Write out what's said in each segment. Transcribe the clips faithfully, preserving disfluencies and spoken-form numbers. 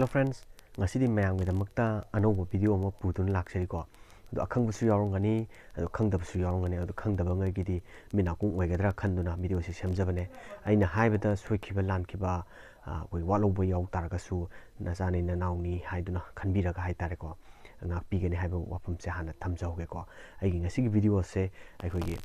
Friends, ꯉꯁꯤꯗꯤ ꯃꯌꯥꯝꯒꯤꯗꯃꯛꯇ ꯑꯅꯧꯕ video ꯑꯃ ꯄꯨꯗꯨꯅ ꯂꯥꯛꯆꯔꯤꯀꯣ꯫ ꯑꯗꯣ ꯑꯈꯪꯕꯁꯨ ꯌꯥꯎꯔꯝꯒꯅꯤ, ꯑꯗꯣ ꯈꯪꯗꯕꯁꯨ ꯌꯥꯎꯔꯝꯒꯅꯤ꯫ ꯑꯗꯣ ꯈꯪꯗꯕꯉꯩꯒꯤꯗꯤ ꯃꯤꯠ ꯅꯥꯀꯣꯡ ꯑꯣꯏꯒꯗ꯭ꯔꯥ ꯈꯟꯗꯨꯅ video ꯑꯁꯤ ꯁꯦꯝꯖꯕꯅꯦ꯫ ꯑꯩꯅ ꯍꯥꯏꯕꯗ ꯁꯣꯏꯈꯤꯕ ꯂꯥꯟꯈꯤꯕ, ꯑ, ꯑꯩꯈꯣꯏ ꯋꯥꯠꯍꯧꯕ ꯌꯥꯎ ꯇꯥꯔꯒꯁꯨ ꯅꯆꯥꯅꯤ ꯅꯅꯥꯎꯅꯤ ꯍꯥꯏꯗꯨꯅ ꯈꯟꯕꯤꯔꯒ ꯍꯥꯏꯇꯥꯔꯦꯀꯣ, ꯉꯥꯛꯄꯤꯒꯅꯤ ꯍꯥꯏꯕ ꯋꯥꯐꯝꯁꯦ ꯍꯥꯟꯅ ꯊꯝꯖꯍꯧꯒꯦꯀꯣ꯫ ꯑꯩꯒꯤ ꯉꯁꯤꯒꯤ video ꯑꯁꯦ ꯑꯩꯈꯣꯏꯒꯤ,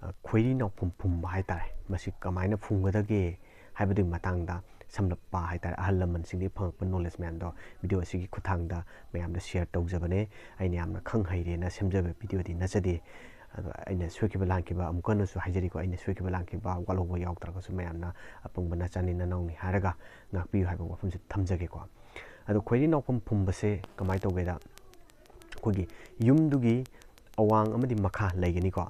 ꯑ, ꯈꯣꯏꯔꯤ ꯅꯥꯎꯐꯝ ꯐꯨꯝꯕ ꯍꯥꯏꯇꯥꯔꯦ, ꯃꯁꯤ ꯀꯃꯥꯏꯅ ꯐꯨꯝꯒꯗꯒꯦ ꯍꯥꯏꯕꯗꯨꯒꯤ ꯃꯇꯥꯡꯗ ꯁꯝꯂꯞꯄ ꯍꯥꯏꯇꯥꯔꯦ, ꯑꯍꯜ ꯂꯃꯟꯁꯤꯡꯗꯒꯤ ꯐꯪꯉꯛꯄ knowledge ꯃꯌꯥꯝꯗꯣ video ꯑꯁꯤꯒꯤ ꯈꯨꯠꯊꯥꯡꯗ ꯃꯌꯥꯝꯗ share ꯇꯧꯖꯕꯅꯦ꯫ ꯑꯩꯅ ꯌꯥꯝꯅ ꯈꯪ ꯍꯩꯔꯦꯅ ꯁꯦꯝꯖꯕ videoꯗꯤ ꯅꯠꯆꯗꯦ꯫ ꯑꯗꯣ ꯑꯩꯅ ꯁꯣꯏꯈꯤꯕ ꯂꯥꯟꯈꯤꯕ ꯑꯃꯨꯛꯀ ꯍꯟꯅꯁꯨ ꯍꯥꯏꯖꯔꯤꯀꯣ, ꯑꯩꯅ ꯁꯣꯏꯈꯤꯕ ꯂꯥꯟꯈꯤꯕ ꯋꯥꯠꯍꯧꯕ ꯌꯥꯎꯗ꯭ꯔꯒꯁꯨ ꯃꯌꯥꯝꯅ ꯑꯄꯪꯕ ꯅꯆꯥꯅꯤ ꯅꯅꯥꯎꯅꯤ ꯍꯥꯏꯔꯒ ꯉꯥꯛꯄꯤꯌꯨ ꯍꯥꯏꯕ ꯋꯥꯐꯝꯁꯦ ꯊꯝꯖꯒꯦꯀꯣ꯫ ꯑꯗꯣ ꯈꯣꯏꯔꯤ ꯅꯥꯎꯐꯝ ꯐꯨꯝꯕꯁꯦ ꯀꯃꯥꯏꯅ ꯇꯧꯒꯦꯗ, ꯑꯩꯈꯣꯏꯒꯤ ꯌꯨꯝꯗꯨꯒꯤ ꯑꯋꯥꯡ ꯑꯃꯗꯤ ꯃꯈꯥ ꯂꯩꯒꯅꯤꯀꯣ꯫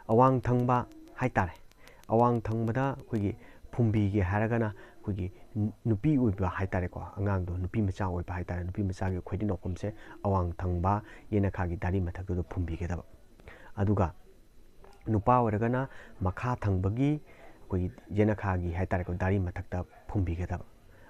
ꯑꯋꯥꯡ ꯊꯪꯕ ꯍꯥꯏꯇꯥꯔꯦ, ꯑꯋꯥꯡ ꯊꯪꯕꯗ ꯑꯩꯈꯣꯏꯒꯤ ꯐꯨꯝꯕꯤꯒꯦ ꯍꯥꯏꯔꯒꯅ ꯑꯩꯈꯣꯏꯒꯤ ꯅꯨꯄꯤ ꯑꯣꯏꯕ ꯍꯥꯏꯇꯥꯔꯦꯀꯣ, ꯑꯉꯥꯡꯗꯣ ꯅꯨꯄꯤ ꯃꯆꯥ ꯑꯣꯏꯕ ꯍꯥꯏꯇꯥꯔꯦ, ꯅꯨꯄꯤ ꯃꯆꯥꯒꯤ ꯈꯣꯏꯔꯤ ꯅꯥꯎꯐꯝꯁꯦ ꯑꯋꯥꯡ ꯊꯪꯕ ꯌꯦꯅꯈꯥꯒꯤ ꯗꯥꯔꯤ ꯃꯊꯛꯇꯨꯗ ꯐꯨꯝꯕꯤꯒꯗꯕ꯫ ꯑꯗꯨꯒ ꯅꯨꯄꯥ ꯑꯣꯏꯔꯒꯅ ꯃꯈꯥ ꯊꯪꯕꯒꯤ ꯑꯩꯈꯣꯏꯒꯤ ꯌꯦꯅꯈꯥꯒꯤ ꯍꯥꯏꯇꯥꯔꯦꯀꯣ, ꯗꯥꯔꯤ ꯃꯊꯛꯇ ꯐꯨꯝꯕꯤꯒꯗꯕ꯫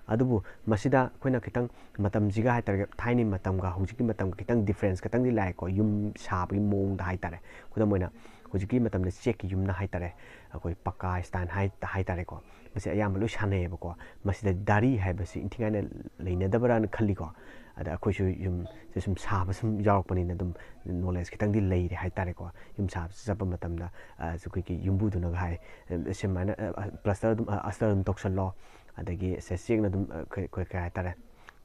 ꯑꯗꯨꯕꯨ ꯃꯁꯤꯗ ꯑꯩꯈꯣꯏꯅ ꯈꯤꯇꯪ ꯃꯇꯝꯁꯤꯒ ꯍꯥꯏꯇꯥꯔꯦ, ꯊꯥꯏꯅꯒꯤ ꯃꯇꯝꯒ ꯍꯧꯖꯤꯛꯀꯤ ꯃꯇꯝꯒ ꯈꯤꯇꯪ difference ꯈꯤꯇꯪꯗꯤ ꯂꯥꯛꯑꯦꯀꯣ, ꯌꯨꯝ ꯁꯥꯕꯒꯤ ꯃꯑꯣꯡꯗ ꯍꯥꯏꯇꯥꯔꯦ꯫ ꯈꯨꯗꯝ ꯑꯣꯏꯅ ꯍꯧꯖꯤꯛꯀꯤ ꯃꯇꯝꯗ ꯆꯦꯛꯀꯤ ꯌꯨꯝꯅ ꯍꯥꯏꯇꯥꯔꯦ, ꯑꯩꯈꯣꯏ ꯄꯀꯥ style ꯍꯥꯏ-, ꯍꯥꯏꯇꯥꯔꯦꯀꯣ, ꯃꯁꯤ ꯑꯌꯥꯝꯕ ꯂꯣꯏ ꯁꯥꯟꯅꯩꯌꯦꯕꯀꯣ꯫ ꯃꯁꯤꯗ ꯗꯥꯔꯤ ꯍꯥꯏꯕꯁꯤ ꯏꯟꯊꯤ ꯅꯨꯡꯉꯥꯏꯅ ꯂꯩꯅꯗꯕ꯭ꯔꯥꯅ ꯈꯜꯂꯤꯀꯣ꯫ ꯑꯗ ꯑꯩꯈꯣꯏꯁꯨ ꯌꯨꯝꯁꯦ ꯁꯨꯝ ꯁꯥꯕ ꯁꯨꯝ ꯌꯥꯎꯔꯛꯄꯅꯤꯅ ꯑꯗꯨꯝ knowledge ꯈꯤꯇꯪꯗꯤ ꯂꯩꯔꯦ ꯍꯥꯏꯇꯥꯔꯦꯀꯣ꯫ ꯌꯨꯝ ꯁꯥꯕ ꯆꯠꯄ ꯃꯇꯝꯗ, ꯑ, ꯑꯩꯈꯣꯏꯒꯤ ꯌꯨꯝꯕꯨꯗꯨꯅꯒ ꯍꯥꯏ, "ꯑ, ꯁꯨꯃꯥꯏꯅ, ꯑ, ꯑ, plaster ꯑꯗꯨꯝ, ꯑ, ꯑꯁꯇꯔ ꯑꯗꯨꯝ ꯇꯧꯁꯜꯂꯣ, ꯑꯗꯒꯤ ꯁꯦ ꯆꯦꯛꯅ ꯑꯗꯨꯝ, ꯑ, ꯀꯩ, ꯀꯩ, ꯀꯩ ꯍꯥꯏꯇꯥꯔꯦ,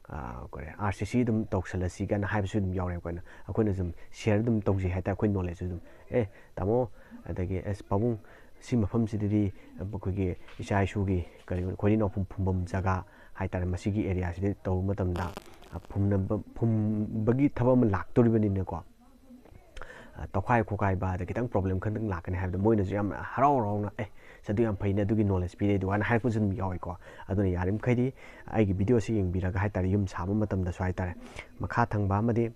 ꯑ, ꯀꯔꯤ, RCC ꯑꯗꯨꯝ ꯇꯧꯁꯜꯂꯁꯤ" ꯀꯥꯏꯅ ꯍꯥꯏꯕꯁꯨ ꯑꯗꯨꯝ ꯌꯥꯎꯔꯦꯕꯀꯣ꯫ ꯑꯩꯈꯣꯏꯅ, ꯑꯩꯈꯣꯏꯅ ꯁꯨꯝ share ꯑꯗꯨꯝ ꯇꯧꯖꯩ ꯍꯥꯏꯇꯥꯔꯦ, ꯑꯩꯈꯣꯏ knowledge ꯑꯗꯨꯝ, "ꯑꯦ, ꯇꯥꯃꯣ, ꯑꯗꯒꯤ ꯑꯁ ꯄꯥꯕꯨꯡ, ꯁꯤ ꯃꯐꯝꯁꯤꯗꯗꯤ ꯑꯩꯈꯣꯏꯒꯤ ꯏꯆꯥ ꯏꯁꯨꯒꯤ ꯀꯔꯤ, ꯈꯣꯏꯔꯤ ꯅꯥꯎꯐꯝ ꯐꯨꯝꯐꯝ ꯖꯒꯥ ꯍꯥꯏꯇꯥꯔꯦ, ꯃꯁꯤꯒꯤ areaꯁꯤꯗ ꯇꯧꯕ ꯃꯇꯝꯗ, ꯑ, ꯐꯨꯝꯅꯕ, ꯐꯨꯝꯕꯒꯤ ꯊꯕꯛ ꯑꯃ ꯂꯥꯛꯇꯣꯔꯤꯕꯅꯤꯅꯀꯣ, ꯑ, ꯇꯧꯈꯥꯏ ꯈꯣꯠꯀꯥꯏꯕ, ꯑꯗ ꯈꯤꯇꯪ problem ꯈꯤꯇꯪ ꯂꯥꯛꯀꯅꯤ" ꯍꯥꯏꯕꯗ ꯃꯣꯏꯅꯁꯨ ꯌꯥꯝ ꯍꯔꯥꯎ ꯍꯔꯥꯎꯅ, "ꯑꯦ, ꯑꯁ, ꯑꯗꯨ ꯌꯥꯝ ꯐꯩꯅꯦ, ꯑꯗꯨꯒꯤ knowledge ꯄꯤꯔꯛꯏꯗꯨ" ꯍꯥꯏꯅ ꯍꯥꯏꯔꯛꯄꯁꯨ ꯑꯗꯨꯝ ꯌꯥꯎꯋꯤꯀꯣ꯫ ꯑꯗꯨꯅ ꯌꯥꯔꯤꯃꯈꯩꯗꯤ ꯑꯩꯒꯤ videoꯁꯤ ꯌꯦꯡꯕꯤꯔꯒ ꯍꯥꯏꯇꯥꯔꯦ, ꯌꯨꯝ ꯁꯥꯕ ꯃꯇꯝꯗꯁꯨ ꯍꯥꯏꯇꯥꯔꯦ, ꯃꯈꯥ ꯊꯪꯕ ꯑꯃꯗꯤ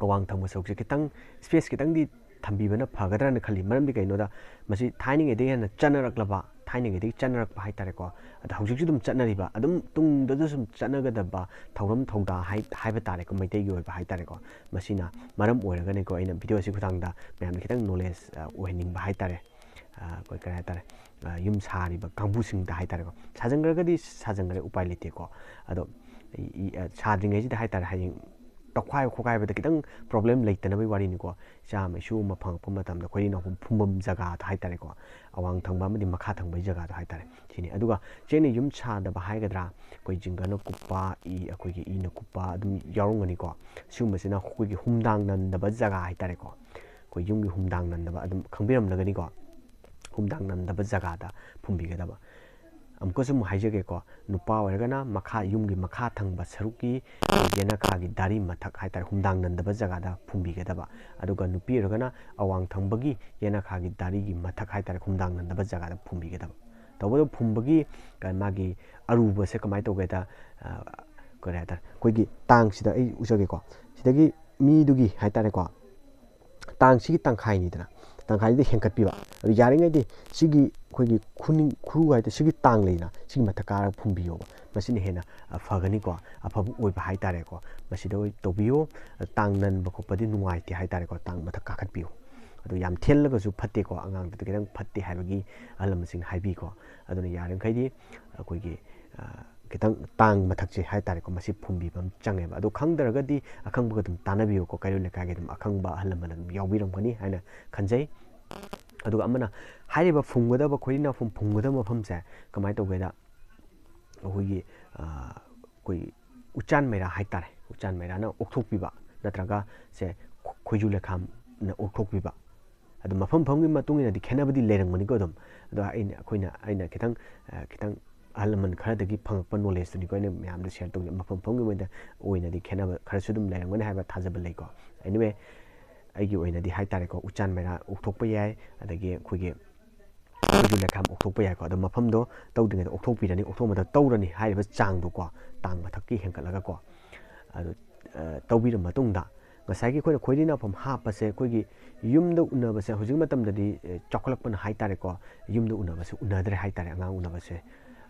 ꯑꯋꯥꯡ ꯊꯪꯕ ꯁꯔꯨꯛꯁꯦ ꯈꯤꯇꯪ space ꯈꯤꯇꯪꯗꯤ ꯊꯝꯕꯤꯕꯅ ꯐꯒꯗ꯭ꯔꯥꯅ ꯈꯜꯂꯤ꯫ ꯃꯔꯝꯗꯤ ꯀꯩꯅꯣꯗ, ꯃꯁꯤ ꯊꯥꯏꯅꯉꯩꯗꯒꯤ ꯍꯦꯟꯅ ꯆꯠꯅꯔꯛꯂꯕ, ꯊꯥꯏꯅꯉꯩꯗꯒꯤ ꯆꯠꯅꯔꯛꯄ ꯍꯥꯏꯇꯥꯔꯦꯀꯣ꯫ ꯑꯗ ꯍꯧꯖꯤꯛꯁꯨ ꯑꯗꯨꯝ ꯆꯠꯅꯔꯤꯕ, ꯑꯗꯨꯝ ꯇꯨꯡꯗꯁꯨ ꯁꯨꯝ ꯆꯠꯅꯒꯗꯕ ꯊꯧꯔꯝ ꯊꯧꯗꯥ ꯍꯥꯏ-, ꯍꯥꯏꯕ ꯇꯥꯔꯦꯀꯣ, ꯃꯩꯇꯩꯒꯤ ꯑꯣꯏꯕ ꯍꯥꯏꯇꯥꯔꯦꯀꯣ꯫ ꯃꯁꯤꯅ ꯃꯔꯝ ꯑꯣꯏꯔꯒꯅꯤꯀꯣ ꯑꯩꯅ ꯚꯤꯗꯤꯑꯣ ꯑꯁꯤ ꯈꯨꯊꯥꯡꯗ ꯃꯌꯥꯝꯗ ꯈꯤꯇꯪ ꯅꯣꯂꯦꯖ, ꯑ, ꯑꯣꯏꯍꯟꯅꯤꯡꯕ ꯍꯥꯏꯇꯥꯔꯦ꯫ ꯑ, ꯑꯩꯈꯣꯏ ꯀꯔꯤ ꯍꯥꯏꯇꯥꯔꯦ, ꯑ, ꯌꯨꯝ ꯁꯥꯔꯤꯕ ꯀꯥꯡꯕꯨꯁꯤꯡꯗ ꯍꯥꯏꯇꯥꯔꯦꯀꯣ꯫ ꯁꯥꯖꯟꯈ꯭ꯔꯒꯗꯤ ꯁꯥꯖꯟꯈ꯭ꯔꯦ, ꯎꯄꯥꯏ ꯂꯩꯇꯦꯀꯣ꯫ ꯑꯗꯣ ꯏ-, ꯏ-, ꯑ, ꯁꯥꯗ꯭ꯔꯤꯉꯩꯁꯤꯗ ꯍꯥꯏꯇꯥꯔꯦ, ꯍꯌꯦꯡ ꯇꯧꯈꯥꯏ ꯈꯣꯠꯈꯥꯏꯕꯗ ꯈꯤꯇꯪ ꯄ꯭ꯔꯣꯕ꯭ꯂꯦꯝ ꯂꯩꯇꯅꯕꯒꯤ ꯋꯥꯔꯤꯅꯤꯀꯣ꯫ ꯏꯆꯥ ꯑꯃ ꯏꯁꯨ ꯑꯃ ꯐꯪꯉꯛꯄ ꯃꯇꯝꯗ ꯑꯩꯈꯣꯏ ꯏꯅꯥꯎꯄꯤ ꯐꯨꯝꯐꯝ ꯖꯒꯥꯗ ꯍꯥꯏꯇꯥꯔꯦꯀꯣ, ꯑꯋꯥꯡ ꯊꯪꯕ ꯑꯃꯗꯤ ꯃꯈꯥ ꯊꯪꯕꯒꯤ ꯖꯒꯥꯗꯣ ꯍꯥꯏꯇꯥꯔꯦ, ꯁꯤꯅꯤ꯫ ꯑꯗꯨꯒ ꯆꯦꯛꯅ ꯌꯨꯝ ꯁꯥꯗꯕ ꯍꯥꯏꯒꯗ꯭ꯔꯥ, ꯑꯩꯈꯣꯏ ꯖꯤꯡꯒꯅ ꯀꯨꯞꯄ, ꯏ, ꯑꯩꯈꯣꯏꯒꯤ ꯏꯅ ꯀꯨꯞꯄ ꯑꯗꯨꯝ ꯌꯥꯎꯔꯝꯒꯅꯤꯀꯣ꯫ ꯁꯤꯒꯨꯝꯕꯁꯤꯅ ꯑꯩꯈꯣꯏꯒꯤ ꯍꯨꯝꯗꯥꯡ ꯅꯟꯗꯕ ꯖꯒꯥ ꯍꯥꯏꯇꯥꯔꯦꯀꯣ꯫ ꯑꯩꯈꯣꯏ ꯌꯨꯝꯒꯤ ꯍꯨꯝꯗꯥꯡ ꯅꯟꯗꯕ ꯑꯗꯨꯝ ꯈꯪꯕꯤꯔꯝꯂꯒꯅꯤꯀꯣ꯫ ꯍꯨꯝꯗꯥꯡ ꯅꯟꯗꯕ ꯖꯒꯥꯗ ꯐꯨꯝꯕꯤꯒꯗꯕ꯫ ꯑꯃꯨꯛꯀꯁꯨ ꯑꯃꯨꯛ ꯍꯥꯏꯖꯒꯦꯀꯣ, ꯅꯨꯄꯥ ꯑꯣꯏꯔꯒꯅ ꯃꯈꯥ, ꯌꯨꯝꯒꯤ ꯃꯈꯥ ꯊꯪꯕ ꯁꯔꯨꯛꯀꯤ ꯌꯦꯅꯈꯥꯒꯤ ꯗꯥꯔꯤ ꯃꯊꯛ ꯍꯥꯏꯇꯥꯔꯦ, ꯍꯨꯝꯗꯥꯡ ꯅꯟꯗꯕ ꯖꯒꯥꯗ ꯐꯨꯝꯕꯤꯒꯗꯕ꯫ ꯑꯗꯨꯒ ꯅꯨꯄꯤ ꯑꯣꯏꯔꯒꯅ ꯑꯋꯥꯡ ꯊꯪꯕꯒꯤ ꯌꯦꯅꯈꯥꯒꯤ ꯗꯥꯔꯤꯒꯤ ꯃꯊꯛ ꯍꯥꯏꯇꯥꯔꯦ, ꯍꯨꯝꯗꯥꯡ ꯅꯟꯗꯕ ꯖꯒꯥꯗ ꯐꯨꯝꯕꯤꯒꯗꯕ꯫ ꯇꯧꯕꯇꯕꯨ ꯐꯨꯝꯕꯒꯤ, ꯑ, ꯃꯥꯒꯤ ꯑꯔꯨꯕꯁꯦ ꯀꯃꯥꯏꯅ ꯇꯧꯒꯦꯗ, ꯑ, ꯀꯔꯤ ꯍꯥꯏꯇꯥꯔꯦ, ꯑꯩꯈꯣꯏꯒꯤ ꯇꯥꯡꯁꯤꯗ ꯑꯩ ꯎꯖꯒꯦꯀꯣ, ꯁꯤꯗꯒꯤ ꯃꯤꯗꯨꯒꯤ ꯍꯥꯏꯇꯥꯔꯦꯀꯣ, ꯇꯥꯡꯁꯤꯒꯤ ꯇꯪꯈꯥꯏꯅꯤꯗꯅ, ꯇꯪꯈꯥꯏꯁꯤꯗ ꯍꯦꯟꯒꯠꯄꯤꯕ꯫ ꯑꯗꯨ ꯌꯥꯔꯤꯉꯩꯗꯤ ꯁꯤꯒꯤ ꯑꯩꯈꯣꯏꯒꯤ ꯈꯨꯅꯤꯡ, ꯈꯨꯔꯨ ꯍꯥꯏꯗꯅ ꯁꯤꯒꯤ ꯇꯥꯡ ꯂꯩꯗꯅ, ꯁꯤꯒꯤ ꯃꯊꯛ ꯀꯥꯔꯒ ꯐꯨꯝꯕꯤꯌꯣꯕ꯫ ꯃꯁꯤꯅ ꯍꯦꯟꯅ, ꯑ, ꯐꯒꯅꯤꯀꯣ, ꯑꯐꯕ ꯑꯣꯏꯕ ꯍꯥꯏꯇꯥꯔꯦꯀꯣ꯫ ꯃꯁꯤꯗ ꯑꯣꯏ ꯇꯧꯕꯤꯌꯣ꯫ ꯇꯥꯡ ꯅꯟꯕ ꯈꯣꯠꯄꯗꯤ ꯅꯨꯡꯉꯥꯏꯇꯦ ꯍꯥꯏꯇꯥꯔꯦꯀꯣ, ꯇꯥꯡ ꯃꯊꯛ ꯀꯥꯈꯠꯄꯤꯌꯨ꯫ ꯑꯗꯨ ꯌꯥꯝ ꯊꯦꯜꯂꯒꯁꯨ ꯐꯠꯇꯦꯀꯣ, ꯑꯉꯥꯡꯗꯨꯗ ꯈꯤꯇꯪ ꯐꯠꯇꯦ ꯍꯥꯏꯕꯒꯤ ꯑꯍꯜ ꯂꯃꯟꯁꯤꯡꯅ ꯍꯥꯏꯕꯤꯀꯣ꯫ ꯑꯗꯨꯅ ꯌꯥꯔꯤꯃꯈꯩꯗꯤ ꯑꯩꯈꯣꯏꯒꯤ, ꯑ, ꯈꯤꯇꯪ ꯇꯥꯡ ꯃꯊꯛꯁꯦ ꯍꯥꯏꯇꯥꯔꯦꯀꯣ, ꯃꯁꯤ ꯐꯨꯝꯕꯤꯕ ꯑꯃ ꯆꯪꯉꯦꯕ꯫ ꯑꯗꯣ ꯈꯪꯗ꯭ꯔꯒꯗꯤ ꯑꯈꯪꯕꯒ ꯑꯗꯨꯝ ꯇꯥꯟꯅꯕꯤꯌꯨꯀꯣ, ꯀꯩꯔꯣꯜ ꯂꯩꯀꯥꯏꯒꯤ ꯑꯗꯨꯝ ꯑꯈꯪꯕ ꯑꯍꯜ ꯂꯃꯟ ꯑꯗꯨꯝ ꯌꯥꯎꯕꯤꯔꯝꯒꯅꯤ ꯍꯥꯏꯅ ꯈꯟꯖꯩ꯫ ꯑꯗꯨꯒ ꯑꯃꯅ, ꯍꯥꯏꯔꯤꯕ ꯐꯨꯝꯒꯗꯕ, ꯈꯣꯏꯔꯤ ꯅꯥꯎꯐꯝ ꯐꯨꯝꯒꯗꯕ ꯃꯐꯝꯁꯦ ꯀꯃꯥꯏꯅ ꯇꯧꯒꯦꯗ, ꯑꯩꯈꯣꯏꯒꯤ, ꯑ, ꯑꯩꯈꯣꯏ ꯎꯆꯥꯟ ꯃꯩꯔꯥ ꯍꯥꯏꯇꯥꯔꯦ, ꯎꯆꯥꯟ ꯃꯩꯔꯥꯅ ꯑꯣꯛꯊꯣꯛꯄꯤꯕ, ꯅꯠꯇ꯭ꯔꯒ ꯁꯦ ꯈꯣ-, ꯈꯣꯏꯖꯨ ꯂꯩꯈꯥꯝꯅ ꯑꯣꯛꯊꯣꯛꯄꯤꯕ꯫ ꯑꯗꯨ ꯃꯐꯝ ꯃꯐꯝꯒꯤ ꯃꯇꯨꯡ ꯏꯟꯅꯗꯤ ꯈꯦꯠꯅꯕꯗꯤ ꯂꯩꯔꯝꯒꯅꯤꯀꯣ ꯑꯗꯨꯝ꯫ ꯑꯗꯣ ꯑꯩꯅ, ꯑꯩꯈꯣꯏꯅ, ꯑꯩꯅ ꯈꯤꯇꯪ, ꯑ, ꯈꯤꯇꯪ ꯑꯍꯜ ꯂꯃꯟ ꯈꯔꯗꯒꯤ ꯐꯪꯉꯛꯄ ꯅꯣꯂꯦꯖꯇꯨꯅꯤꯀꯣ ꯑꯩꯅ ꯃꯌꯥꯝꯗ ꯁꯤꯌꯔ ꯇꯧꯖꯩ꯫ ꯃꯐꯝ ꯃꯐꯝꯒꯤ ꯑꯣꯏꯅ, ꯑꯣꯏꯅꯗꯤ ꯈꯦꯠꯅꯕ ꯈꯔꯁꯨ ꯑꯗꯨꯝ ꯂꯩꯔꯝꯒꯅꯤ ꯍꯥꯏꯕ ꯊꯥꯖꯕ ꯂꯩꯀꯣ꯫ Anyway, ꯑꯩꯒꯤ ꯑꯣꯏꯅꯗꯤ ꯍꯥꯏꯇꯥꯔꯦꯀꯣ, ꯎꯆꯥꯟ ꯃꯩꯔꯥ ꯑꯣꯛꯊꯣꯛꯄ ꯌꯥꯏ, ꯑꯗꯒꯤ ꯑꯩꯈꯣꯏꯒꯤ ꯈꯣꯏꯖꯨ ꯂꯩꯈꯥꯝ ꯑꯣꯛꯊꯣꯛꯄ ꯌꯥꯏꯀꯣ꯫ ꯑꯗꯣ ꯃꯐꯝꯗꯣ ꯇꯧꯗ꯭ꯔꯤꯉꯩꯗ ꯑꯣꯛꯊꯣꯛꯄꯤꯔꯅꯤ, ꯑꯣꯛꯊꯣꯛꯑ ꯃꯇꯨꯡꯗ ꯇꯧꯔꯅꯤ ꯍꯥꯏꯔꯤꯕ ꯆꯥꯡꯗꯣꯀꯣ, ꯇꯥꯡ ꯃꯊꯛꯀꯤ ꯍꯦꯟꯒꯠꯂꯒꯀꯣ꯫ ꯑꯗꯨ, ꯑ, ꯇꯧꯕꯤꯔ ꯃꯇꯨꯡꯗ ꯉꯁꯥꯏꯒꯤ ꯑꯩꯈꯣꯏꯅ ꯈꯣꯏꯔꯤ ꯅꯥꯎꯐꯝ ꯍꯥꯞꯄꯁꯦ ꯑꯩꯈꯣꯏꯒꯤ ꯌꯨꯝꯗ ꯎꯅꯕꯁꯦ ꯍꯧꯖꯤꯛ ꯃꯇꯝꯗꯗꯤ, ꯑꯦ, ꯆꯥꯎꯈꯠꯂꯛꯄꯅ ꯍꯥꯏꯇꯥꯔꯦꯀꯣ, ꯌꯨꯝꯗ ꯎꯅꯕꯁꯦ ꯎꯅꯗ꯭ꯔꯦ ꯍꯥꯏꯇꯥꯔꯦ꯫ ꯑꯉꯥꯡ ꯎꯅꯕꯁꯦ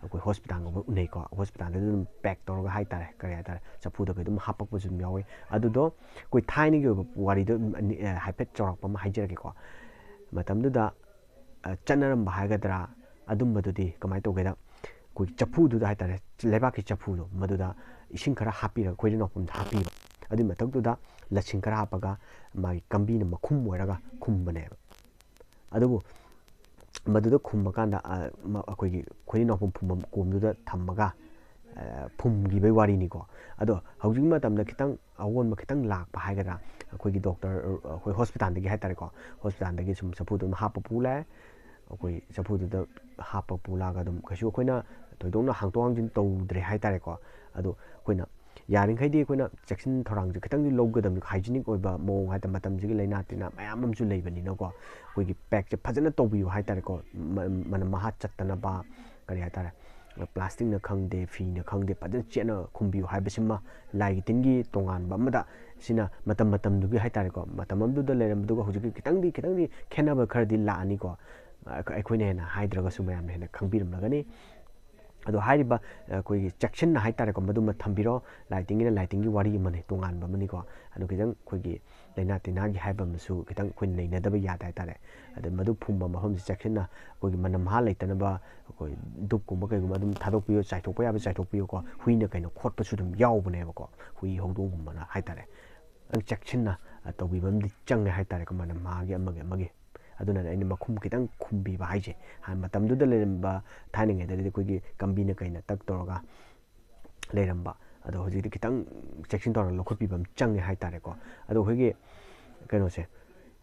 ꯑꯩꯈꯣꯏ ꯍꯣꯁꯄꯤꯇꯥꯜꯒꯨꯝꯕ ꯎꯅꯩꯀꯣ, ꯍꯣꯁꯄꯤꯇꯥꯜꯗ ꯑꯗꯨꯝ ꯄꯦꯛ ꯇꯧꯔꯒ ꯍꯥꯏꯇꯥꯔꯦ, ꯀꯔꯤ ꯍꯥꯏꯇꯥꯔꯦ, ꯆꯐꯨꯗ ꯀꯩ ꯑꯗꯨꯝ ꯍꯥꯞꯄꯛꯄꯁꯨ ꯑꯗꯨꯝ ꯌꯥꯎꯋꯤ꯫ ꯑꯗꯨꯗꯣ ꯑꯩꯈꯣꯏ ꯊꯥꯏꯅꯒꯤ ꯑꯣꯏꯕ ꯋꯥꯔꯤꯗꯣ ꯑꯗꯨꯝ ꯑꯅꯤ-, ꯑꯦ, ꯍꯥꯏꯐꯦꯠ ꯆꯥꯎꯔꯥꯛꯄ ꯑꯃ ꯍꯥꯏꯖꯔꯛꯀꯦꯀꯣ꯫ ꯃꯇꯝꯗꯨꯗ, ꯑ, ꯆꯠꯅꯔꯝꯕ ꯍꯥꯏꯒꯗ꯭ꯔꯥ, ꯑꯗꯨꯝꯕꯗꯨꯗꯤ ꯀꯃꯥꯏꯅ ꯇꯧꯒꯦꯗ, ꯑꯩꯈꯣꯏꯒꯤ ꯆꯐꯨꯗꯨꯗ ꯍꯥꯏꯇꯥꯔꯦ, ꯂꯩꯕꯥꯛꯀꯤ ꯆꯐꯨꯗꯣ, ꯃꯗꯨꯗ ꯏꯁꯤꯡ ꯈꯔ ꯍꯥꯞꯄꯤꯔꯒ ꯈꯣꯏꯔꯤ ꯅꯥꯎꯐꯝꯗ ꯍꯥꯞꯄꯤꯕ꯫ ꯑꯗꯨꯒꯤ ꯃꯊꯛꯇꯨꯗ ꯂꯁꯤꯡ ꯈꯔ ꯍꯥꯞꯄꯒ ꯃꯥꯒꯤ ꯀꯝꯕꯤꯅ ꯃꯈꯨꯝ ꯑꯣꯏꯔꯒ ꯈꯨꯝꯕꯅꯦꯕ꯫ ꯑꯗꯨꯕꯨ ꯃꯗꯨꯗ ꯈꯨꯝꯕ ꯀꯥꯟꯗ, ꯑ, ꯃ-, ꯑꯩꯈꯣꯏꯒꯤ ꯈꯣꯏꯔꯤ ꯅꯥꯎꯐꯝ ꯐꯨꯝꯐꯝ ꯀꯣꯝꯗꯨꯗ ꯊꯝꯃꯒ, ꯑ, ꯐꯨꯝꯈꯤꯕꯒꯤ ꯋꯥꯔꯤꯅꯤꯀꯣ꯫ ꯑꯗꯣ ꯍꯧꯖꯤꯛꯀꯤ ꯃꯇꯝꯗ ꯈꯤꯇꯪ ꯑꯑꯣꯟꯕ ꯈꯤꯇꯪ ꯂꯥꯛꯄ ꯍꯥꯏꯒꯗ꯭ꯔꯥ, ꯑꯩꯈꯣꯏꯒꯤ ꯗꯣꯛꯇꯔ, ꯑꯩꯈꯣꯏ ꯍꯣꯁꯄꯤꯇꯥꯜꯗꯒꯤ ꯍꯥꯏꯇꯥꯔꯦꯀꯣ, ꯍꯣꯁꯄꯤꯇꯥꯜꯗꯒꯤ ꯁꯨꯝ ꯆꯐꯨꯗꯣ ꯑꯗꯨꯝ ꯍꯥꯞꯄ ꯄꯨ ꯂꯥꯛꯑꯦ꯫ ꯑꯩꯈꯣꯏ ꯆꯐꯨꯗꯨꯗ ꯍꯥꯞꯄ ꯄꯨ ꯂꯥꯛꯑꯒ ꯑꯗꯨꯝ ꯀꯩꯁꯨ ꯑꯩꯈꯣꯏꯅ ꯊꯣꯏꯗꯣꯛꯅ ꯍꯥꯡꯗꯣꯛ ꯍꯥꯡꯖꯤꯟ ꯇꯧꯗ꯭ꯔꯦ ꯍꯥꯏꯇꯥꯔꯦꯀꯣ꯫ ꯑꯗꯣ ꯑꯩꯈꯣꯏꯅ ꯌꯥꯔꯤꯈꯩꯗꯤ ꯑꯩꯈꯣꯏꯅ ꯆꯦꯛꯁꯤꯟ ꯊꯧꯔꯥꯡꯁꯦ ꯈꯤꯇꯪꯗꯤ ꯂꯧꯒꯗꯕꯅꯤ, ꯍꯥꯏꯖꯤꯅꯤꯛ ꯑꯣꯏꯕ ꯃꯑꯣꯡ ꯍꯥꯏꯇꯥꯔꯦ, ꯃꯇꯝꯁꯤꯒꯤ ꯂꯥꯏꯅꯥ ꯇꯤꯟꯅꯥ ꯃꯌꯥꯝ ꯑꯃꯁꯨ ꯂꯩꯕꯅꯤꯅꯀꯣ꯫ ꯑꯩꯈꯣꯏꯒꯤ ꯄꯦꯛꯁꯦ ꯐꯖꯅ ꯇꯧꯕꯤꯌꯨ ꯍꯥꯏꯇꯥꯔꯦꯀꯣ, ꯃ-, ꯃꯅꯝ ꯃꯍꯥ ꯆꯠꯇꯅꯕ, ꯀꯔꯤ ꯍꯥꯏꯇꯥꯔꯦ, ꯄ꯭ꯂꯥꯁꯇꯤꯛꯅ ꯈꯪꯗꯦ, ꯐꯤꯅ ꯈꯪꯗꯦ, ꯐꯖꯅ ꯆꯦꯠꯅ ꯈꯨꯝꯕꯤꯌꯨ ꯍꯥꯏꯕꯁꯤꯃ ꯂꯥꯏꯒꯤ ꯇꯤꯟꯒꯤ ꯇꯣꯉꯥꯟꯕ ꯑꯃꯗ, ꯁꯤꯅ ꯃꯇꯝ ꯃꯇꯝꯗꯨꯒꯤ ꯍꯥꯏꯇꯥꯔꯦꯀꯣ, ꯃꯇꯝ ꯑꯃꯗꯨꯗ ꯂꯩꯔꯝꯕꯗꯨꯒ ꯍꯧꯖꯤꯛꯀꯤ ꯈꯤꯇꯪꯗꯤ, ꯈꯤꯇꯪꯗꯤ ꯈꯦꯠꯅꯕ ꯈꯔꯗꯤ ꯂꯥꯛꯑꯅꯤꯀꯣ꯫ ꯑꯩꯈꯣꯏ-, ꯑꯩꯈꯣꯏꯅ ꯍꯦꯟꯅ ꯍꯥꯏꯗ꯭ꯔꯒꯁꯨ ꯃꯌꯥꯝꯅ ꯍꯦꯟꯅ ꯈꯪꯕꯤꯔꯝꯂꯒꯅꯤ꯫ ꯑꯗꯣ ꯍꯥꯏꯔꯤꯕ, ꯑꯩꯈꯣꯏꯒꯤ ꯆꯦꯛꯁꯤꯟꯅ ꯍꯥꯏꯇꯥꯔꯦꯀꯣ, ꯃꯗꯨꯃ ꯊꯝꯕꯤꯔꯣ꯫ ꯂꯥꯏ ꯇꯤꯟꯒꯤꯅ ꯂꯥꯏ ꯇꯤꯟꯒꯤ ꯋꯥꯔꯤ ꯑꯃꯅꯤ, ꯇꯣꯉꯥꯟꯕ ꯑꯃꯅꯤꯀꯣ꯫ ꯑꯗꯣ ꯈꯤꯇꯪ ꯑꯩꯈꯣꯏꯒꯤ ꯂꯥꯏꯅꯥ ꯇꯤꯟꯅꯥꯒꯤ ꯍꯥꯏꯕ ꯑꯃꯁꯨ ꯈꯤꯇꯪ ꯑꯩꯈꯣꯏ ꯅꯩꯅꯗꯕ ꯌꯥꯗꯦ ꯍꯥꯏꯇꯥꯔꯦ꯫ ꯑꯗ ꯃꯗꯨ ꯐꯨꯝꯕ ꯃꯐꯝꯁꯤ ꯆꯦꯛꯁꯤꯟꯅ ꯑꯩꯈꯣꯏꯒꯤ ꯃꯅꯝ ꯃꯍꯥ ꯂꯩꯇꯅꯕ ꯑꯩꯈꯣꯏ ꯙꯨꯞꯀꯨꯝꯕ ꯀꯩꯒꯨꯝꯕ ꯑꯗꯨꯝ ꯊꯥꯗꯣꯛꯄꯤꯌꯨ, ꯆꯥꯏꯊꯣꯛꯄ ꯌꯥꯕ ꯆꯥꯏꯊꯣꯛꯄꯤꯌꯨꯀꯣ꯫ ꯍꯨꯏꯅ ꯀꯩꯅ ꯈꯣꯠꯄꯁꯨ ꯑꯗꯨꯝ ꯌꯥꯎꯕꯅꯦꯕꯀꯣ, ꯍꯨꯏ ꯍꯧꯗꯣꯡꯒꯨꯝꯕꯅ ꯍꯥꯏꯇꯥꯔꯦ꯫ ꯈꯤꯇꯪ ꯆꯦꯛꯁꯤꯟꯅ, ꯑ, ꯇꯧꯕꯤꯕ ꯑꯃꯗꯤ ꯆꯪꯉꯦ ꯍꯥꯏꯇꯥꯔꯦꯀꯣ, ꯃꯅꯝ ꯃꯍꯥꯒꯤ ꯑꯃꯒꯤ ꯑꯃꯒꯤ꯫ ꯑꯗꯨꯅꯅꯦ ꯑꯩꯅ ꯃꯈꯨꯝ ꯈꯤꯇꯪ ꯈꯨꯝꯕꯤꯕ ꯍꯥꯏꯁꯦ꯫ ꯍꯥꯟꯅ ꯃꯇꯝꯗꯨꯗ ꯂꯩꯔꯝꯕ, ꯊꯥꯏꯅꯉꯩꯗꯗꯤ ꯑꯩꯈꯣꯏꯒꯤ ꯀꯝꯕꯤꯅ ꯀꯩꯅ ꯇꯛ ꯇꯧꯔꯒ ꯂꯩꯔꯝꯕ, ꯑꯗꯣ ꯍꯧꯖꯤꯛꯇꯤ ꯈꯤꯇꯪ ꯆꯦꯛꯁꯤꯟ ꯊꯧꯔꯥꯡ ꯂꯧꯈꯠꯄꯤꯕ ꯑꯃ ꯆꯪꯉꯦ ꯍꯥꯏꯇꯥꯔꯦꯀꯣ꯫ ꯑꯗꯣ ꯑꯩꯈꯣꯏꯒꯤ ꯀꯩꯅꯣꯁꯦ,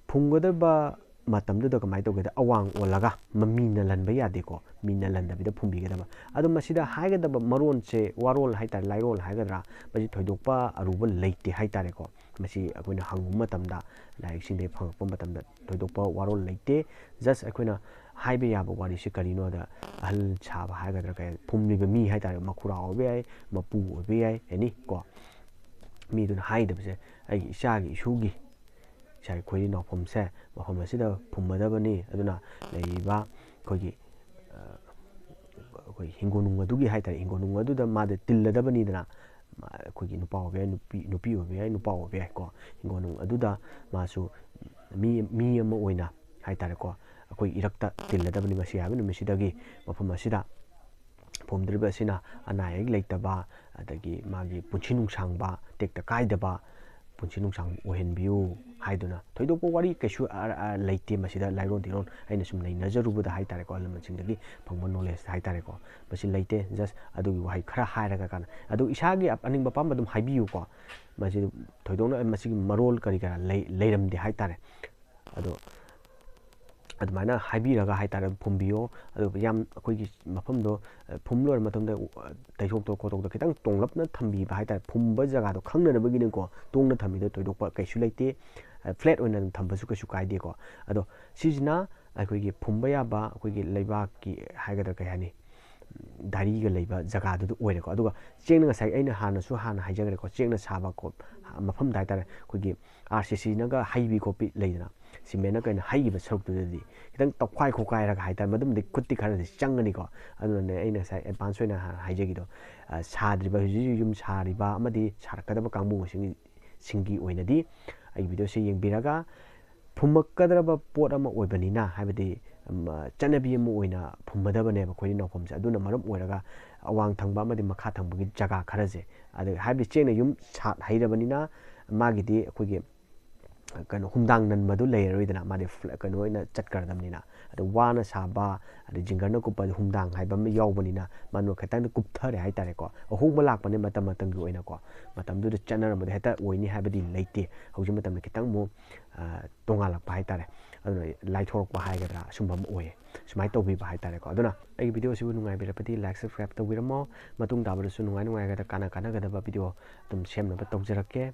ꯐꯨꯝꯒꯗꯕ ꯃꯇꯝꯗꯨꯗ ꯀꯃꯥꯏꯅ ꯇꯧꯒꯦꯗ, ꯑꯋꯥꯡ ꯑꯣꯜꯂꯒ ꯃ-, ꯃꯤ ꯅꯜꯍꯟꯕ ꯌꯥꯗꯦꯀꯣ, ꯃꯤ ꯅꯜꯍꯟꯗꯕꯤꯗ ꯐꯨꯝꯕꯤꯒꯗꯕ꯫ ꯑꯗꯣ ꯃꯁꯤꯗ ꯍꯥꯏꯒꯗꯕ ꯃꯔꯣꯟꯁꯦ, ꯋꯥꯔꯣꯜ ꯍꯥꯏꯇꯥꯔꯦ, ꯂꯥꯏꯔꯣꯜ ꯍꯥꯏꯒꯗ꯭ꯔꯥ, ꯃꯁꯤ ꯊꯣꯏꯗꯣꯛꯄ ꯑꯔꯨꯕ ꯂꯩꯇꯦ ꯍꯥꯏꯇꯥꯔꯦꯀꯣ꯫ ꯃꯁꯤ ꯑꯩꯈꯣꯏꯅ ꯍꯪꯉꯨꯕ ꯃꯇꯝꯗ, ꯂꯥꯏꯔꯤꯛꯁꯤꯡꯗꯒꯤ ꯐꯪꯉꯛꯄ ꯃꯇꯝꯗ ꯊꯣꯏꯗꯣꯛꯄ ꯋꯥꯔꯣꯜ ꯂꯩꯇꯦ꯫ Just ꯑꯩꯈꯣꯏꯅ ꯍꯥꯏꯕ ꯌꯥꯕ ꯋꯥꯔꯤꯁꯤ ꯀꯔꯤꯅꯣꯗ, ꯑꯍꯜ ꯁꯥꯕ ꯍꯥꯏꯒꯗ꯭ꯔꯥ, ꯀꯩ, ꯐꯨꯝꯂꯤꯕ ꯃꯤ ꯍꯥꯏꯇꯥꯔꯦ, ꯃꯈꯨꯔꯥ ꯑꯣꯏꯕ ꯌꯥꯏ, ꯃꯄꯨ ꯑꯣꯏꯕ ꯌꯥꯏ, ꯑꯦꯅꯤ ꯀꯣ꯫ ꯃꯤꯗꯨꯅ ꯍꯥꯏꯗꯕꯁꯦ, ꯑꯩꯒꯤ ꯏꯆꯥꯒꯤ ꯏꯁꯨꯒꯤ ꯏꯁꯥꯒꯤ ꯈꯣꯏꯔꯤ ꯅꯥꯎꯐꯝꯁꯦ ꯃꯐꯝ ꯑꯁꯤꯗ ꯐꯨꯝꯃꯗꯕꯅꯤ꯫ ꯑꯗꯨꯅ ꯂꯩꯔꯤꯕ ꯑꯩꯈꯣꯏꯒꯤ ꯑꯩꯈꯣꯏ ꯍꯤꯡꯒꯣꯜ ꯅꯨꯡ ꯑꯗꯨꯒꯤ ꯍꯥꯏꯇꯥꯔꯦ, ꯍꯤꯡꯒꯣꯜ ꯅꯨꯡ ꯑꯗꯨꯗ ꯃꯥꯗ ꯇꯤꯜꯂꯗꯕꯅꯤꯗꯅ꯫ ꯑꯩꯈꯣꯏꯒꯤ ꯅꯨꯄꯥ ꯑꯣꯏꯕ ꯌꯥꯏ, ꯅꯨꯄꯤ ꯅꯨꯄꯤ ꯑꯣꯏꯕ ꯌꯥꯏ, ꯅꯨꯄꯥ ꯑꯣꯏꯕ ꯌꯥꯏꯀꯣ꯫ ꯍꯤꯡꯒꯣꯜ ꯅꯨꯡ ꯑꯗꯨꯗ ꯃꯥꯁꯨ ꯃꯤ ꯃꯤ ꯑꯃ ꯑꯣꯏꯅ ꯍꯥꯏꯇꯥꯔꯦꯀꯣ, ꯑꯩꯈꯣꯏ ꯏꯔꯛꯇ ꯇꯤꯜꯂꯗꯕꯅꯤ꯫ ꯃꯁꯤ ꯍꯥꯏꯕ ꯅꯨꯃꯤꯠꯁꯤꯗꯒꯤ ꯃꯐꯝ ꯑꯁꯤꯗ ꯐꯨꯝꯗ꯭ꯔꯤꯕ ꯑꯁꯤꯅ ꯑꯅꯥ ꯑꯌꯦꯛ ꯂꯩꯇꯕ, ꯑꯗꯒꯤ ꯃꯥꯒꯤ ꯄꯨꯟꯁꯤ ꯅꯨꯡꯁꯥꯡꯕ, ꯇꯦꯛꯇ ꯀꯥꯏꯗꯕ ꯄꯨꯟꯁꯤ ꯅꯨꯡꯁꯥꯡꯕ ꯑꯣꯏꯍꯟꯕꯤꯌꯨ ꯍꯥꯏꯗꯨꯅ, ꯊꯣꯏꯗꯣꯛꯄ ꯋꯥꯔꯤ ꯀꯩꯁꯨ ꯑ-, ꯑ-, ꯂꯩꯇꯦ ꯃꯁꯤꯗ꯫ ꯂꯥꯏꯔꯣꯟ ꯇꯤꯔꯣꯟ ꯑꯩꯅ ꯁꯨꯝ ꯅꯩꯅꯖꯔꯨꯕꯗ ꯍꯥꯏꯇꯥꯔꯦꯀꯣ, ꯑꯍꯜ ꯂꯃꯟꯁꯤꯡꯗꯒꯤ ꯐꯪꯕ ꯅꯣꯂꯦꯖ ꯍꯥꯏꯇꯥꯔꯦꯀꯣ, ꯃꯁꯤ ꯂꯩꯇꯦ꯫ ꯖꯁ ꯑꯗꯨꯒꯤ ꯋꯥꯍꯩ ꯈꯔ ꯍꯥꯏꯔꯒ ꯀꯥꯟꯅ, ꯑꯗꯨ ꯏꯁꯥꯒꯤ ꯑꯞ-, ꯑꯅꯤꯡꯕ ꯑꯄꯥꯝꯕ ꯑꯗꯨꯝ ꯍꯥꯏꯕꯤꯌꯨꯀꯣ꯫ ꯃꯁꯤ ꯊꯣꯏꯗꯣꯛꯅ ꯃꯁꯤꯒꯤ ꯃꯔꯣꯜ ꯀꯔꯤ ꯀꯔꯥ ꯂꯩ-, ꯂꯩꯔꯝꯗꯦ ꯍꯥꯏꯇꯥꯔꯦ꯫ ꯑꯗꯣ ꯑꯗꯨꯃꯥꯏꯅ ꯍꯥꯏꯕꯤꯔꯒ ꯍꯥꯏꯇꯥꯔꯦ, ꯐꯨꯝꯕꯤꯌꯣ꯫ ꯑꯗꯨꯒ ꯌꯥꯝ ꯑꯩꯈꯣꯏꯒꯤ ꯃꯐꯝꯗꯣ, ꯑ, ꯐꯨꯝ ꯂꯣꯏꯔ ꯃꯇꯨꯡꯗ, ꯎ-, ꯑ, ꯇꯩꯊꯣꯛꯇ ꯈꯣꯠꯇꯣꯛꯇ ꯈꯤꯇꯪ ꯇꯣꯡꯂꯞꯅ ꯊꯝꯕꯤꯕ ꯍꯥꯏꯇꯥꯔꯦ, ꯐꯨꯝꯕ ꯖꯒꯥꯗꯣ ꯈꯪꯅꯅꯕꯒꯤꯅꯤꯀꯣ꯫ ꯇꯣꯡꯅ ꯊꯝꯕꯤꯗꯣ ꯊꯣꯏꯗꯣꯛꯄ ꯀꯩꯁꯨ ꯂꯩꯇꯦ꯫ ꯑ, ꯐ꯭ꯂꯦꯠ ꯑꯣꯏꯅ ꯑꯗꯨꯝ ꯊꯝꯕꯁꯨ ꯀꯩꯁꯨ ꯀꯥꯏꯗꯦꯀꯣ꯫ ꯑꯗꯣ ꯁꯤꯁꯤꯅ ꯑꯩꯈꯣꯏꯒꯤ ꯐꯨꯝꯕ ꯌꯥꯕ, ꯑꯩꯈꯣꯏꯒꯤ ꯂꯩꯕꯥꯛꯀꯤ ꯍꯥꯏꯒꯗ꯭ꯔꯥ ꯀꯩ ꯍꯥꯏꯅꯤ, ꯗꯥꯏꯔꯤꯒ ꯂꯩꯕ ꯖꯒꯥꯗꯨꯗ ꯑꯣꯏꯔꯦꯀꯣ꯫ ꯑꯗꯨꯒ ꯆꯦꯡꯅ, ꯉꯁꯥꯏ ꯑꯩꯅ ꯍꯥꯟꯅꯁꯨ ꯍꯥꯟꯅ ꯍꯥꯏꯖꯈ꯭ꯔꯦꯀꯣ, ꯆꯦꯡꯅ ꯁꯥꯕ ꯈꯣꯠ-, ꯃꯐꯝꯗ ꯍꯥꯏꯇꯥꯔꯦ, ꯑꯩꯈꯣꯏꯒꯤ ꯑꯥꯔ ꯁꯤ ꯁꯤꯅꯒ ꯍꯩꯕꯤ ꯈꯣꯠꯄꯤ ꯂꯩꯗꯅ, ꯁꯤꯃꯦꯟꯅ ꯀꯩꯅ ꯍꯩꯈꯤꯕ ꯁꯔꯨꯛꯇꯨꯗꯗꯤ ꯈꯤꯇꯪ ꯇꯧꯈꯥꯏ ꯈꯣꯠꯀꯥꯏꯔꯒ ꯍꯥꯏꯇꯥꯔꯦ, ꯃꯗꯨꯝꯗꯤ ꯈꯨꯠꯇꯤ ꯈꯔꯗꯤ ꯆꯪꯒꯅꯤꯀꯣ꯫ ꯑꯗꯨꯅꯅꯦ ꯑꯩꯅ ꯉꯁꯥꯏ ꯑꯦꯗꯚꯥꯟꯁ ꯑꯣꯏꯅ ꯍꯥꯟꯅ ꯍꯥꯏꯖꯈꯤꯗꯣ꯫ ꯑ, ꯁꯥꯗ꯭ꯔꯤꯕ, ꯍꯧꯖꯤꯛ ꯍꯧꯖꯤꯛ ꯌꯨꯝ ꯁꯥꯔꯤꯕ ꯑꯃꯗꯤ ꯁꯥꯔꯛꯀꯗꯕ ꯀꯥꯡꯕꯨꯁꯤꯡ, ꯁꯤꯡꯒꯤ ꯑꯣꯏꯅꯗꯤ ꯑꯩꯒꯤ ꯚꯤꯗꯤꯑꯣꯁꯦ ꯌꯦꯡꯕꯤꯔꯒ, ꯐꯨꯝꯃꯛꯀꯗꯕ ꯄꯣꯠ ꯑꯃ ꯑꯣꯏꯕꯅꯤꯅ, ꯍꯥꯏꯕꯗꯤ, ꯎꯝ, ꯑ, ꯆꯠꯅꯕꯤ ꯑꯃ ꯑꯣꯏꯅ ꯐꯨꯝꯃꯗꯕꯅꯦꯕ ꯑꯩꯈꯣꯏꯅ ꯅꯥꯎꯐꯝꯁꯦ꯫ ꯑꯗꯨꯅ ꯃꯔꯝ ꯑꯣꯏꯔꯒ ꯑꯋꯥꯡ ꯊꯪꯕ ꯑꯃꯗꯤ ꯃꯈꯥ ꯊꯪꯕꯒꯤ ꯖꯒꯥ ꯈꯔꯁꯦ, ꯑꯗ ꯍꯥꯏꯕꯗꯤ ꯆꯦꯡꯅ ꯌꯨꯝ ꯁꯥꯠ ꯍꯩꯔꯕꯅꯤꯅ, ꯃꯥꯒꯤꯗꯤ ꯑꯩꯈꯣꯏꯒꯤ, ꯑ, ꯀꯩꯅꯣ, ꯍꯨꯝꯗꯥꯡ ꯅꯟꯕꯗꯨ ꯂꯩꯔꯔꯣꯏꯗꯅ, ꯃꯥꯗꯤ ꯐ꯭ꯂ-, ꯀꯩꯅꯣ ꯑꯣꯏꯅ ꯆꯠꯈ꯭ꯔꯗꯕꯅꯤꯅ꯫ ꯑꯗ ꯋꯥꯅ ꯁꯥꯕ, ꯑꯗꯩ ꯖꯤꯡꯒꯔꯅ ꯀꯨꯞꯄ ꯍꯨꯝꯗꯥꯡ ꯍꯥꯏꯕ ꯑꯃ ꯌꯥꯎꯕꯅꯤꯅ, ꯃꯥꯅ ꯈꯤꯇꯪꯗꯤ ꯀꯨꯞꯊꯔꯦ ꯍꯥꯏꯇꯥꯔꯦꯀꯣ꯫ ꯑꯍꯣꯡꯕ ꯂꯥꯛꯄꯅꯦ ꯃꯇꯝ ꯃꯇꯝꯒꯤ ꯑꯣꯏꯅꯀꯣ꯫ ꯃꯇꯝꯗꯨꯗ ꯆꯠꯅꯔꯝꯕꯗꯣ ꯍꯦꯛꯇ ꯑꯣꯏꯅꯤ ꯍꯥꯏꯕꯗꯤ ꯂꯩꯇꯦ꯫ ꯍꯧꯖꯤꯛ ꯃꯇꯝꯗ ꯈꯤꯇꯪ ꯑꯃꯨꯛ, ꯑ, ꯇꯣꯉꯥꯜꯂꯛꯄ ꯍꯥꯏꯇꯥꯔꯦ꯫ ꯑꯗꯨꯅ ꯂꯥꯏꯊꯣꯔꯛꯄ ꯍꯥꯏꯒꯗ꯭ꯔꯥ, ꯑꯁꯨꯝꯕ ꯑꯃ ꯑꯣꯏꯌꯦ꯫ ꯁꯨꯃꯥꯏꯅ ꯇꯧꯕꯤꯕ ꯍꯥꯏꯇꯥꯔꯦꯀꯣ꯫ ꯑꯗꯨꯅ ꯑꯩꯒꯤ ꯚꯤꯗꯤꯑꯣꯁꯤꯕꯨ ꯅꯨꯡꯉꯥꯏꯕꯤꯔꯕꯗꯤ like, subscribe ꯇꯧꯕꯤꯔꯝꯃꯣ꯫ ꯃꯇꯨꯡ ꯇꯥꯕꯗꯁꯨ ꯅꯨꯡꯉꯥꯏ ꯅꯨꯡꯉꯥꯏꯒꯗ-, ꯀꯥꯟꯅ ꯀꯥꯟꯅꯒꯗꯕ ꯚꯤꯗꯤꯑꯣ ꯑꯗꯨꯝ ꯁꯦꯝꯅꯕ ꯇꯧꯖꯔꯛꯀꯦ꯫